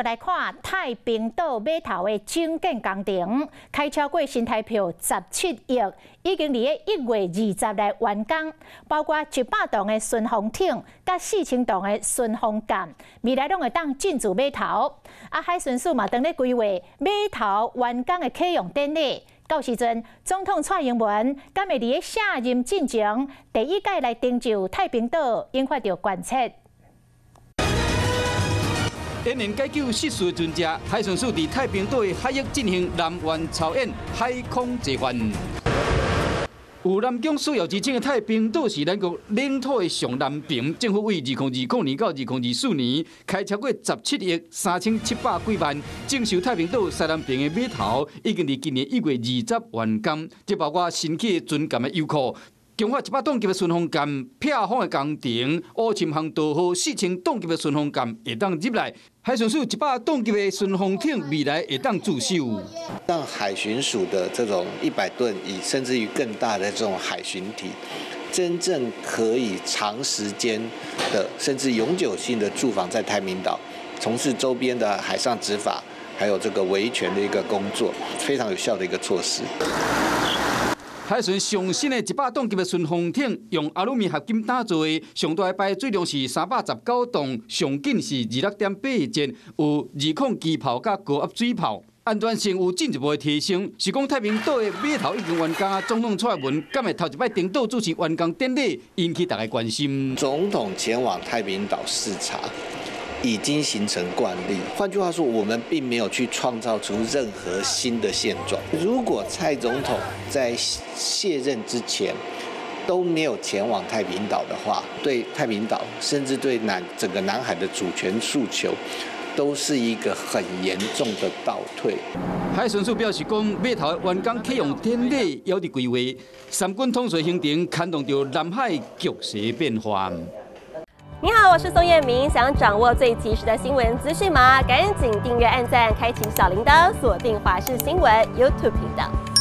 來看太平島碼頭的整建工程，開超過新台票17億，已經佇咧1月20來完工，包括100棟的順風艇，佮4000棟的順風艦，未來攏會當進駐碼頭。啊，海巡署嘛當咧規劃碼頭完工的啟用典禮。到時陣，總統蔡英文敢會佇咧卸任進前第一擺來登上太平島，引發著關切。演練解救失事船隻，海巡署佇太平島的海域進行南灣操演海空齊發。有南疆需要之稱的太平島是咱國領土的上南邊，政府為2020年到2024年開超過17億3700幾萬，整修太平島西南邊的碼頭，已經佇今年1月20完工。這包括新起的船艦的油庫，強化100噸級的順風艦避風的工程，5000項導號4000噸級的順風艦會當入來。海巡署100噸級的順風艇未來會當駐守。讓海巡署的這種100噸以甚至於更大的這種海巡艇，真正可以長時間的甚至永久性的駐防在太平島，從事周邊的海上執法，還有這個維權的一個工作，非常有效的一個措施。海巡上新的100噸級的順風艇，用阿魯米合金打造的，上大的排水量是319噸，上緊是26.8節，有二孔機炮佮高壓水炮，安全性有進一步的提升。是講太平島的碼頭已經完工，總統蔡英文敢會頭一擺登島主持完工典禮，引起大家關心。總統前往太平島視察，已經形成慣例。換句話說，我們並沒有去創造出任何新的現狀。如果蔡總統在卸任之前都沒有前往太平島的話，對太平島，甚至對整個南海的主權訴求，都是一個很嚴重的倒退。海巡署表示講，碼頭完工啟用典禮猶佇規劃，三軍統帥行程牽動著南海局勢變化。你好，我是宋燕明。想掌握最及時的新聞資訊嗎？趕緊訂閱、按讚、開啟小鈴鐺，鎖定華視新聞 YouTube 頻道。